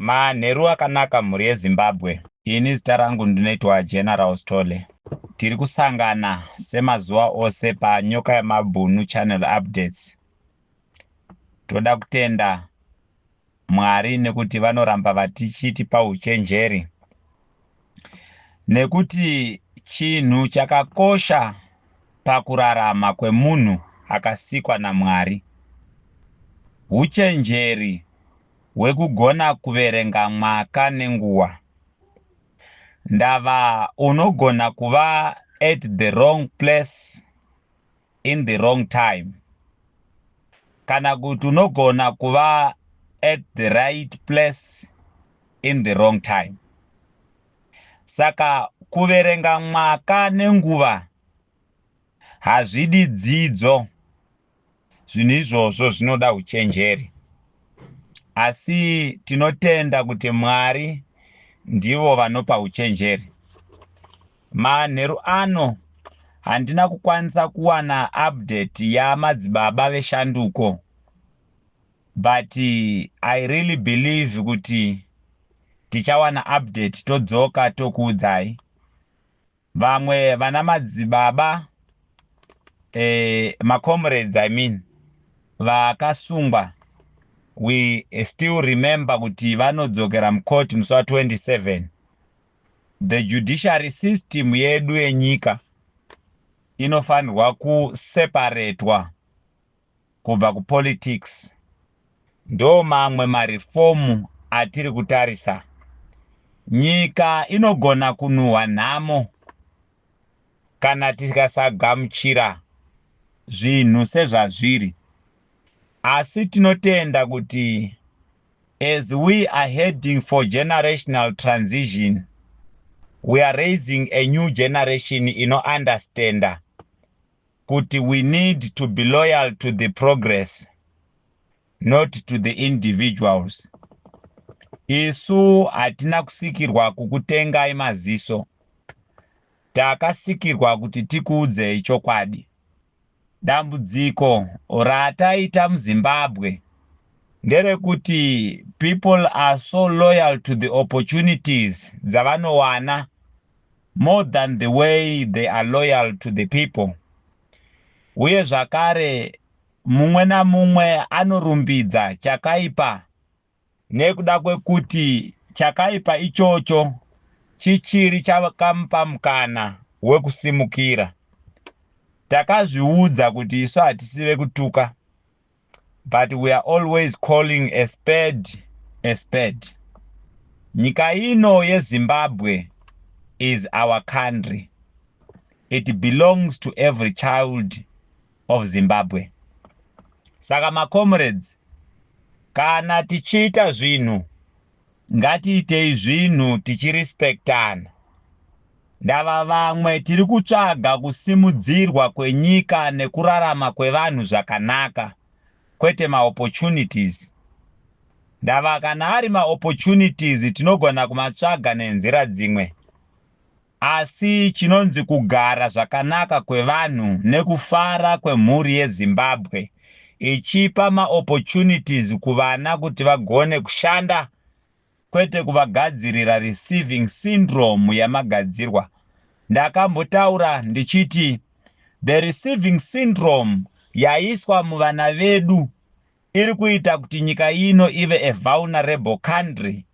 Manheru akanaka mhuri yeZimbabwe. Ini zita rangu ndinoitwa General Stole. Tiri kusangana semazuva ose paNyoka yemabhunu Channel Updates. Toda kutenda Mwari nekuti vanoramba vatichitipa uchenjeri. Nekuti chinhu chakakosha pakurarama kwemunhu akasikwa naMwari huchenjeri hwekugona kuverenga mwaka nenguva. Ndava unogona kuva at the wrong place in the wrong time kana kuti unogona kuva at the right place in the wrong time. Saka kuverenga mwaka nenguva hazvidi dzidzo. Zvinhu izvozvo zvinoda uchenjeri. Asi tinotenda kuti Mwari ndivo vanopa uchenjeri. Manheru ano handina kukwanisa kuwana update yamadzibaba veshanduko but I really believe kuti tichawana update todzoka tokuudzai. Vamwe vana madzibaba macomrades I mean vakasungwa we still remember kuti vanodzokera mucourt musi wa27. The judiciary system yedu yenyika inofanirwa kuseparatwa kubva kupolitics. Ndo mamwe mareform atiri kutarisa. Nyika inogona kunhuhwa nhamo kana tikasagamuchira zvinhu sezvazviri. Asi tinotenda kuti as we are heading for generational transition, we are raising a new generation ino-understanda kuti we need to be loyal to the progress, not to the individuals. Isu hatina kusikirwa kukutengai maziso. Takasikirwa kuti tikuudzei chokwadi. Dambudziko rataita muZimbabwe nderekuti people are so loyal to the opportunities dzavanowana more than the way they are loyal to the people. Uye zvakare mumwe namumwe anorumbidza chakaipa nekuda kwekuti chakaipa ichocho chichiri chakamupa mukana wekusimukira. Takazviudza kuti isu hatisi vekutuka, but we are always calling a spade a spade. Nyika ino yeZimbabwe is our country. It belongs to every child of Zimbabwe. Saka macomrades, kana tichiita zvinhu ngatiitei zvinhu tichirespektana. Ndava vamwe tiri kutsvaga kusimudzirwa kwenyika nekurarama kwevanhu zvakanaka, kwete maopportunities. Ndava kana ari maopportunities tinogona kumatsvaga nenzira dzimwe. Asi chinonzi kugara zvakanaka kwevanhu nekufara kwemhuri yeZimbabwe ichipa maopportunities kuvana kuti vagone kushanda kwete kuvagadzirira receiving syndrome yamagadzirwa. Ndakambotaura ndichiti the receiving syndrome yaiswa muvana vedu iri kuita kuti nyika ino ive a vulnerable country.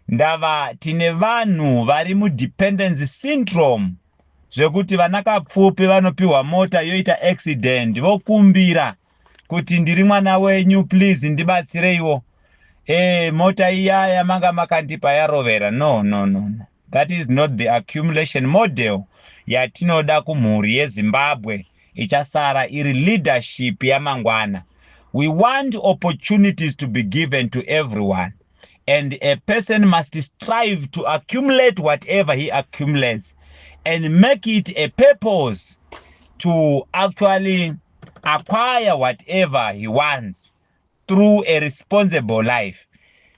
Ndava tine vanhu vari mudependency syndrome zvekuti vana Kapfupi vanopiwa mota yoita accident vokumbira kuti ndiri mwana wenyu please ndibatsireiwo mota iya yamanga makandipa yarovera. No, no, no, no. That is not the accumulation model yatinoda kumhuri yeZimbabwe ichasara iri leadership yamangwana. We want opportunities to be given to everyone, and a person must strive to accumulate whatever he accumulates and make it a purpose to actually acquire whatever he wants through a responsible life.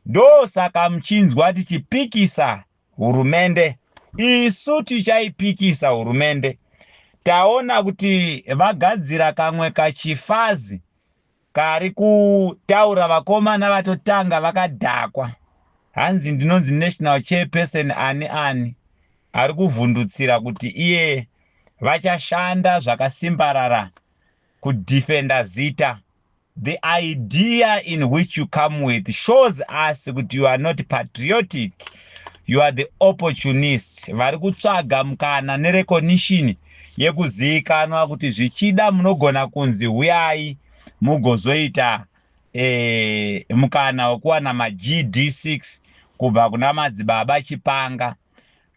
Ndo saka muchinzwa tichipikisa hurumende. Isu tichaipikisa hurumende. Taona kuti vagadzira kamwe kachifazi kari kutaura vakomana vatotanga vakadhakwa. Hanzi ndinonzi national chairperson ani ani ari kuvhundutsira kuti iye vachashanda zvakasimbarara kudefenda zita. The idea in which you come with shows us kuti you are not patriotic, you are the opportunist vari kutsvaga mukana nerecognition yekuzivikanwa kuti zvichida munogona kunzi huyai mugozoita mukana wekuwana maGD6 kubva kuna Madzibaba Chipanga.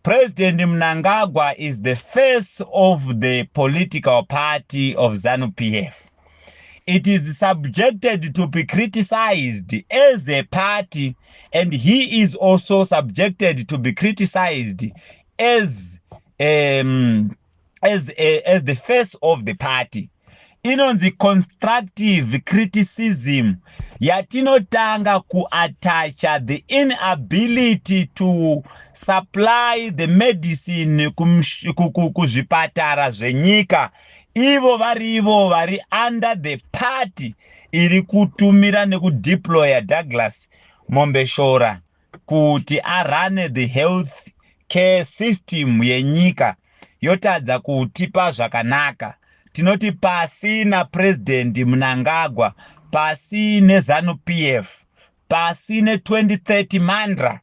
President Mnangagwa is the face of the political party of ZANU PF. It is subjected to be criticized as a party, and he is also subjected to be criticized as the face of the party. Inonzi constructive criticism yatinotanga kuattacha the inability to supply the medicine kuzvipatara zvenyika, ivo varivo vari under the party iri kutumira nekudeploya Douglas Mombeshora kuti arane the health care system yenyika, yotadza kutipa zvakanaka. Tinoti pasi naPurezidendi Mnangagwa, pasi neZANU PF, pasi ne2030 mantra.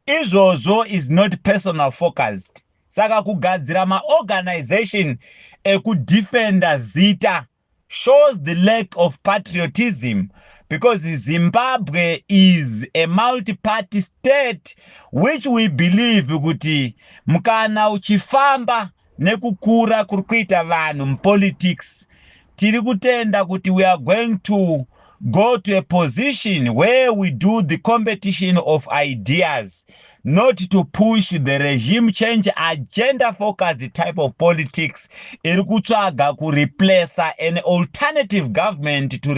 Izvozvo is not personal focused. Saka kugadzira maorganization ekudefenda zita shows the lack of patriotism, because Zimbabwe is a multi-party state which we believe kuti mukana uchifamba nekukura kuri kuita vanhu mupolitics, tiri kutenda kuti we are going to go to a position where we do the competition of ideas, not to push the regime change agenda focused type of politics iri kutsvaga kureplaca an alternative government to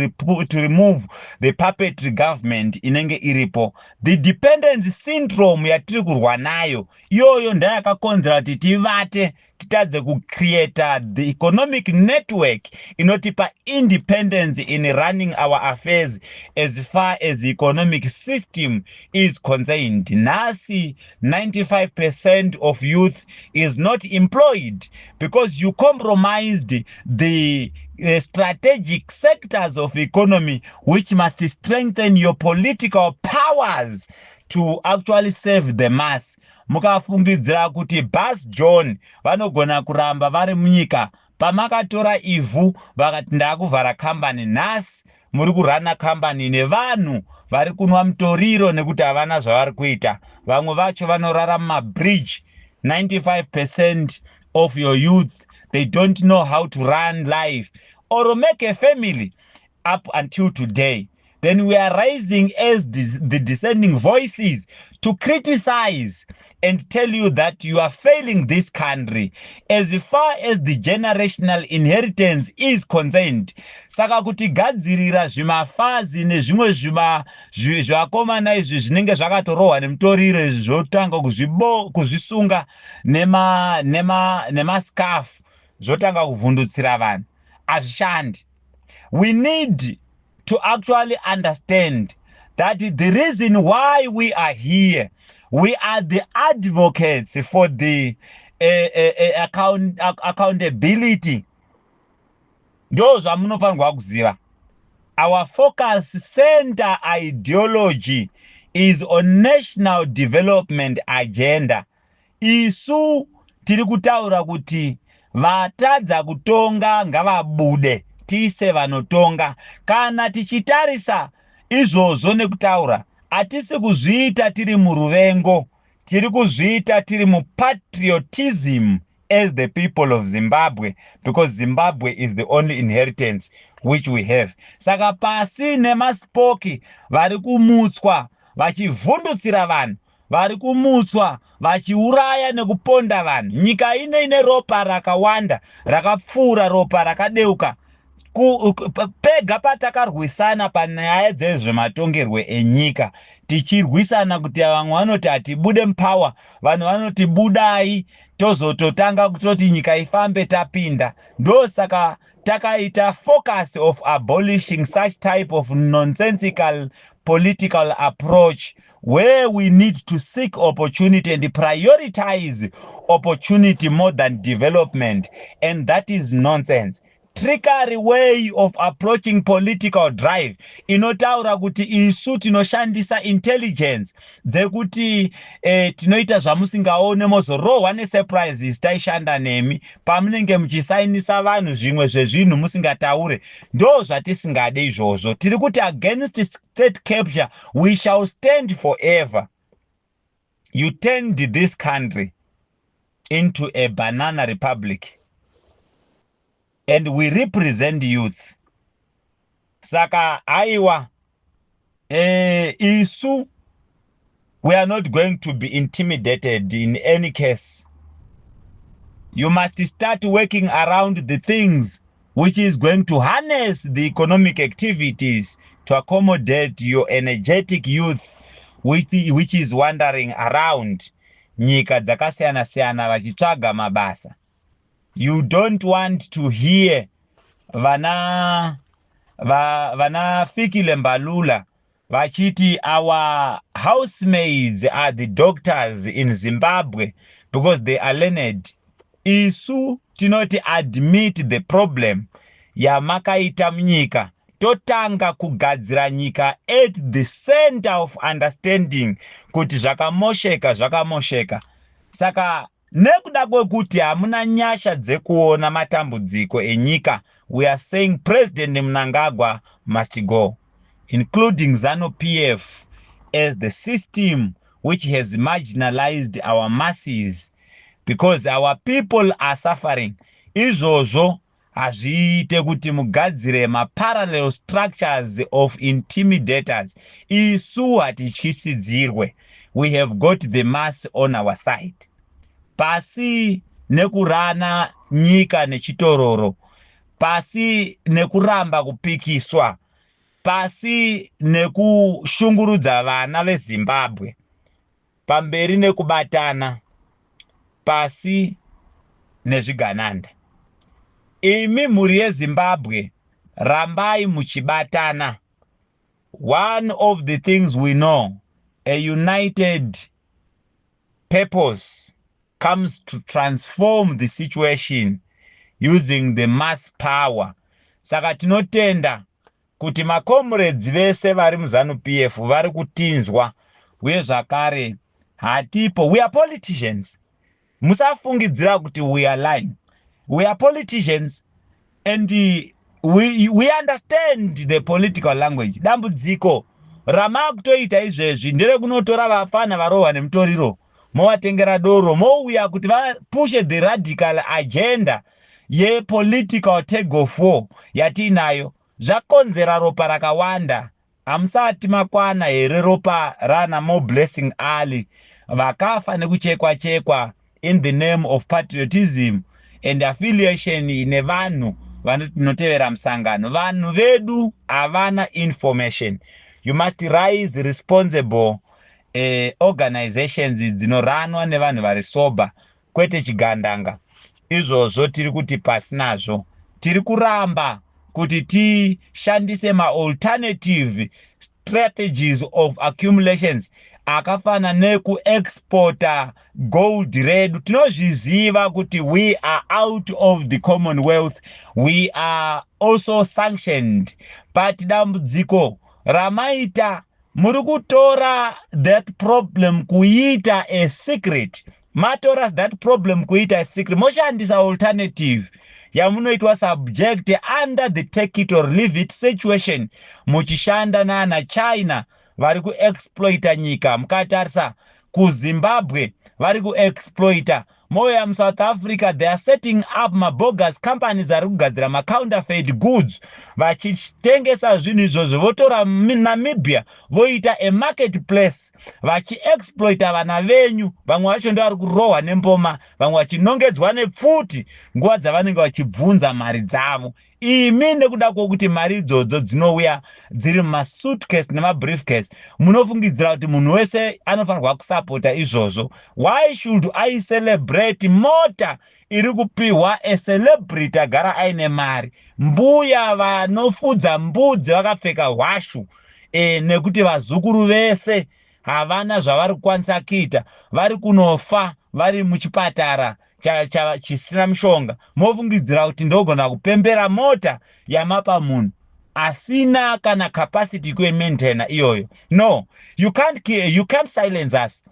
remove the puppetry government inenge iripo. The dependence syndrome yatiri kurwa nayo iyoyo ndayakakonzera kuti tivate, titadze kucreata the economic network inotipa independence in running our affairs as far as the economic system is concerned. Nhasi 95% of youth is not employed because you compromised the strategic sectors of economy which must strengthen your political powers to actually save the mass. Mukafungidzira kuti Bas John vanogona kuramba vari munyika pamakatora ivhu vakati ndaakuvhara kambani, nhasi muri kurana kambani nevanhu vari kunwa mutoriro nekuti havana zvavari kuita. Vamwe vacho vanorara mumabridge. 95% of your youth, they don't know how to run life or make a family up until today. Then we are rising as the dissenting voices to criticize and tell you that you are failing this country as far as the generational inheritance is concerned. Saka kutigadzirira zvimafazi nezvimwe zvivakomana izvi zvinenge zvakatorohwa nemutoriro izvi, zvotanga kuzvisunga nemascarf, zvotanga kuvhundutsira vanhu, hazvishandi. We need to actually understand that the reason why we are here, we are the advocates for the accountability. Ndo zvamunofanirwa kuziva. Our focus center ideology is on national development agenda. Isu tiri kutaura kuti vatadza kutonga ngavabude, tiise vanotonga. Kana tichitarisa izvozvo nekutaura, hatisi kuzviita tiri muruvengo, tiri kuzviita tiri mupatriotism as the people of Zimbabwe, because Zimbabwe is the only inheritance which we have. Saka pasi nemaspoki vari kumutswa vachivhundutsira vanhu, vari kumutswa vachiuraya nekuponda vanhu. Nyika ino ine ropa rakawanda rakapfuura ropa rakadeuka. Pega patakarwisana panyaya dzezvematongerwe enyika, tichirwisana kuti vamwe vanoti hatibude mupower, vanhu vanoti budai, tozototanga kutoti nyika ifambe tapinda. Ndosaka takaita focus of abolishing such type of nonsensical political approach. Where we need to seek opportunity and prioritize opportunity more than development, and that is nonsense. Trickery way of approaching political drive inotaura kuti isu tinoshandisa intelligence dzekuti tinoita zvamusingaone, mozorohwa nesurprises. Taishanda nemi pamunenge muchisainisa vanhu zvimwe zvezvinhu musingataure. Ndo zvatisingade izvozvo. Tiri kuti against state capture we shall stand forever. You turned this country into a banana republic and we represent youth. Saka aiwa, isu we are not going to be intimidated in any case. You must start working around the things which is going to harness the economic activities to accommodate your energetic youth which is wandering around nyika dzakasiyana-siyana vachitsvaga mabasa. You don't want to hear vana Fikile Mbalula vachiti our housemaids are the doctors in Zimbabwe because they are learned. Isu tinoti admit the problem yamakaita munyika, totanga kugadzira nyika at the center of understanding kuti zvakamosheka zvakamosheka. Saka nekuda kwekuti hamuna nyasha dzekuona matambudziko enyika, we are saying President Mnangagwa must go, including ZANU PF as the system which has marginalized our masses, because our people are suffering. Izvozvo hazviite kuti mugadzire maparallel structures of intimidators. Isu hatityisidzirwe. We have got the mass on our side. Pasi nekurana nyika nechitororo, pasi nekuramba kupikiswa, pasi nekushungurudza vana veZimbabwe, pamberi nekubatana, pasi nezvigananda. Imi mhuri yeZimbabwe, rambai muchibatana. One of the things we know, a united purpose comes to transform the situation using the mass power. Saka tinotenda kuti macomrades vese vari muZANU PF vari kutinzwa. Uye zvakare hatipo, we are politicians. Musafungidzira kuti we are lying. We are politicians and we understand the political language. Dambudziko ramakutoita izvezvi nderekunotora vafana varohwa nemutoriro, movatengera doro, mouya kuti vapushe the radical agenda yepolitical tug of war yatiinayo. Zvakonzera ropa rakawanda. Hamusati makwana here ropa rana Moreblessing Ali vakafa nekuchekwa chekwa in the name of patriotism and affiliation nevanhu vanotevera musangano? Vanhu vedu havana information. You must rise responsible organizations dzinoranwa nevanhu vari sober, kwete chigandanga. Izvozvo tiri kuti pasinazvo. Tiri kuramba kuti tishandise maalternative strategies of accumulations akafana nekuexporta gold redu. Tinozviziva kuti we are out of the Commonwealth, we are also sanctioned, but dambudziko ramaita, muri kutora that problem kuita a secret. Matora that problem kuita a secret, moshandisa alternative yamunoitwa subject under the take it or leave it situation, muchishanda naana China vari kuexploita nyika. Mukatarisa kuZimbabwe, vari kuexploita. Mouya muSouth Africa, they are setting up mabogus companies ari kugadzira macounterfeit goods, vachitengesa zvinhu izvozvo. Votora Namibia voita a market place, vachiexploita vana venyu. Vamwe vacho ndo vari kurohwa nemboma, vamwe vachinongedzwa nepfuti nguva dzavanenge vachibvunza mari dzavo. Imi nekuda kwokuti mari idzodzo dzinouya dziri mumasuitcase nemabriefcase, munofungidzira kuti munhu wese anofanirwa kusapota izvozvo. Why should I celebrate mota iri kupiwa acelebrity agara aine mari, mbuya vanofudza mbudzi vakapfeka hwashu, nekuti vazukuru vese Havana zvavari kukwanisa kuita, vari kunofa vari muchipatara chisina mushonga. Mofungidzira kuti ndogona kupembera mota yamapa munhu asina kana capacity kuimaintaina iyoyo? No, you can't silence us.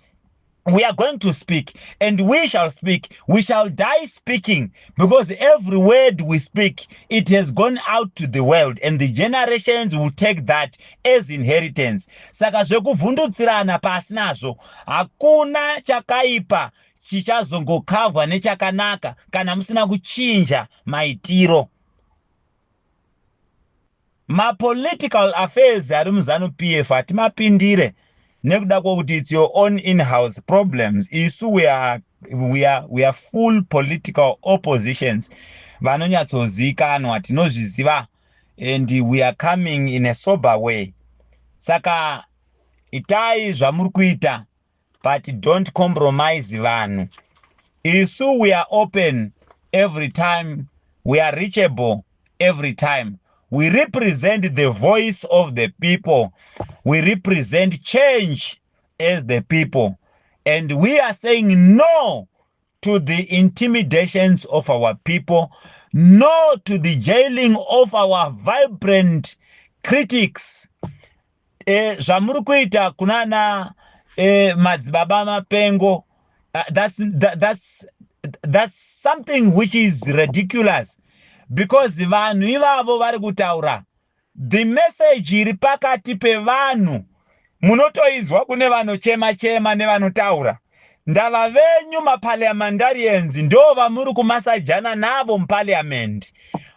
We are going to speak and we shall speak. We shall die speaking, because every word we speak, it has gone out to the world and the generations will take that as inheritance. Saka zvekuvhundutsirana pasi nazvo. Hakuna chakaipa chichazongokavhwa nechakanaka kana musina kuchinja maitiro. Mapolitical affairs ari muZANU PF hatimapindire nekuda kwokuti it's your own in-house problems. Isu we are full political oppositions vanonyatsozivikanwa, tinozviziva, and we are coming in a sober way. Saka itai zvamuri kuita, but don't compromise vanhu. Isu we are open every time, we are reachable every time. We represent the voice of the people. We represent change as the people, and we are saying no to the intimidations of our people, no to the jailing of our vibrant critics. Zvamuri kuita kunana Madzibaba Mapengo, that's something which is ridiculous, because vanhu ivavo vari kutaura the message iri pakati pevanhu. Munotoizwa kune vanochema chema nevanotaura ndava venyu. Maparliamentarians ndo vamuri kumasajana navo muparliament,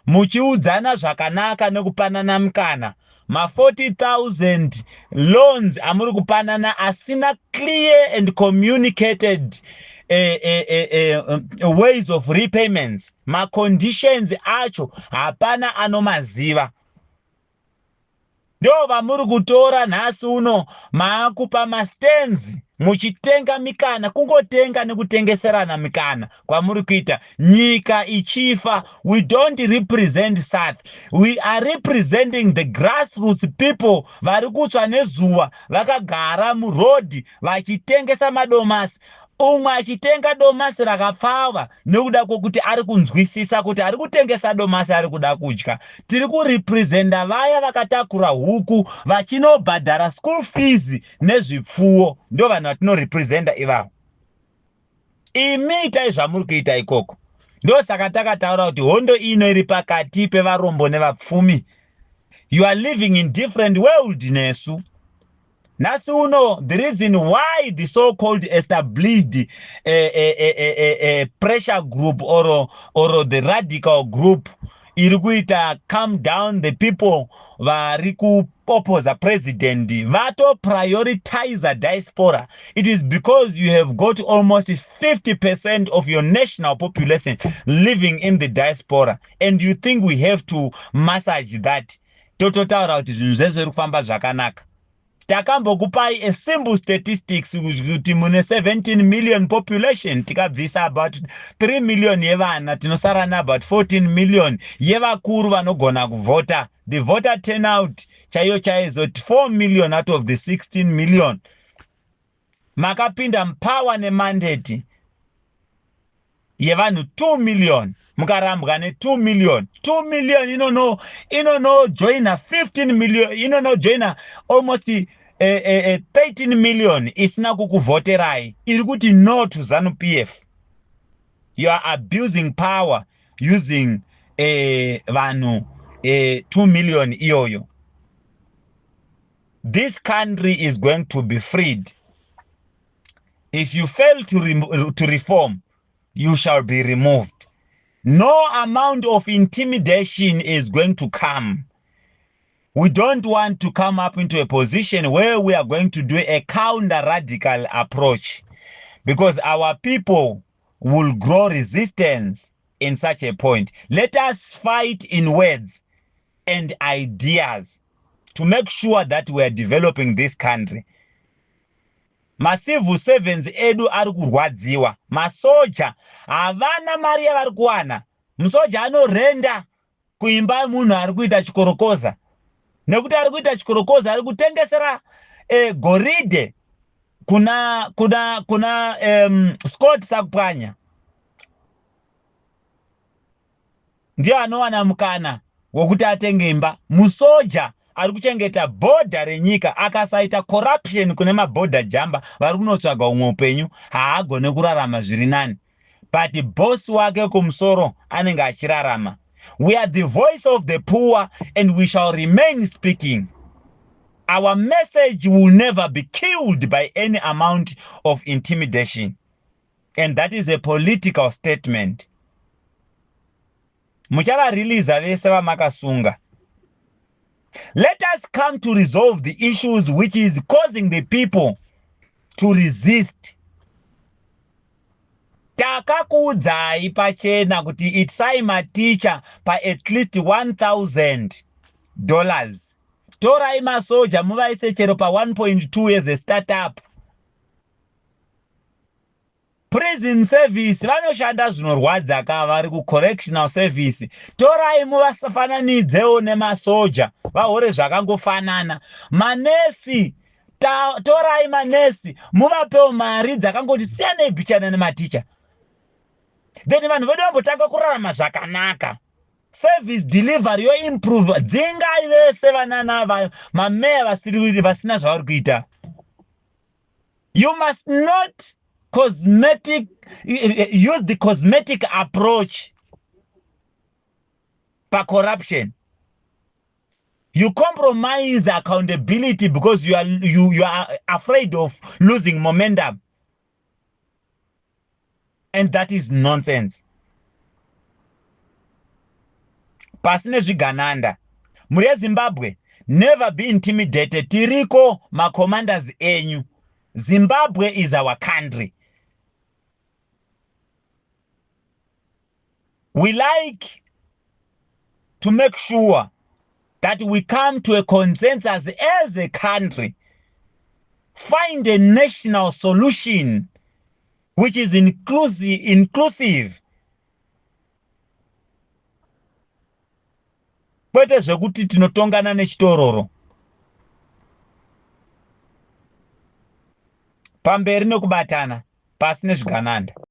muchiudzana zvakanaka nekupanana mukana. Ma40 000 loans amuri kupanana asina clear and communicated ways of repayments, maconditions acho hapana anomaziva. Ndo vamuri kutora nhasi uno maakupa mastands, muchitenga mikana, kungotenga nekutengeserana mikana kwamuri kuita, nyika ichifa. We don't represent south, we are representing the grassroots people vari kutsva nezuva, vakagara murodhi vachitengesa madomasi, umwe achitenga domasi rakapfava nekuda kwokuti ari kunzwisisa kuti ari kutengesa domasi ari kuda kudya. Tiri kurepresenta vaya vakatakura huku vachinobhadhara school fees nezvipfuwo. Ndo vanhu vatinorepresenta ivavo. Imi itai zvamuri kuita ikoko. Ndosaka takataura kuti hondo ino iri pakati pevarombo nevapfumi. You are living in different world nesu. Nhasi uno, the reason why the so called established pressure group or the radical group iri kuita calm down the people vari kuoposa president vatoprioritize diaspora, it is because you have got almost 50% of your national population living in the diaspora, and you think we have to massage that, tototaura kuti zvinhu zvese zviri kufamba zvakanaka. Takambokupai a simple statistics kuti mune 17 million population, tikabvisa about 3 million yevana, tinosara neabout 14 million yevakuru vanogona kuvhota. The voter turnout chaiyo chaizoti 4 million out of the 16 million. Makapinda mupower nemandate yevanhu 2 million, mukarambwa ne2 million. 2 million inonojoina 15 million, inonojoina almost 13 million isina kukuvhoterai, iri kuti no to ZANU PF. You are abusing power using vanhu 2 million iyoyo. This country is going to be freed. If you fail to reform, you shall be removed. No amount of intimidation is going to come. We don't want to come up into a position where we are going to do a counter radical approach, because our people will grow resistance in such a point. Let us fight in words and ideas to make sure that we are developing this country. Macivil servants edu ari kurwadziwa. Masoja havana mari yavari kuwana. Musoja anorenda kuimba yemunhu ari kuita chikorokoza, nekuti ari kuita chikorokoza ari kutengesera goridhe. Kuna kuna kuna Scott Sakupwanya ndiye anowana mukana wekuti atenge imba. Musoja ari kuchengeta bhodha renyika akasaita corruption kune mabhodha jamba vari kunotsvaga umwe upenyu haagone kurarama zviri nani. But boss wake kumusoro anenge achirarama. We are the voice of the poor and we shall remain speaking. Our message will never be killed by any amount of intimidation. And that is a political statement. Muchavareleasa vese vamakasunga. Let us come to resolve the issues which is causing the people to resist. Takakuudzai pachena kuti itisai maticha pa at least $1000. Torai masoja muvaise chero pa 1.2 as a startup. Prison service vanoshanda zvinorwadza ka vari kucorrectional service. Torai muvafananidzewo nemasoja vahore zvakangofanana. Manesi torai manesi muvapewo mari dzakangoti siyanei bichana nematicha. Then vanhu vedu vambotanga kurarama zvakanaka. Service delivery yoimprove. Dzingai vese vanana mameya vasina zvavari kuita. You must not use the cosmetic approach pacorruption. You compromise accountability because you are afraid of losing momentum. And that is nonsense. Pasi nezvigananda. Mhuri yeZimbabwe, never be intimidated. Tiriko macommanders enyu. Zimbabwe is our country. We like to make sure that we come to a consensus as a country, find a national solution which is inclusive. Kwete zvekuti tinotongana nechitororo. Pamberi nekubatana, pasi nezvigananda.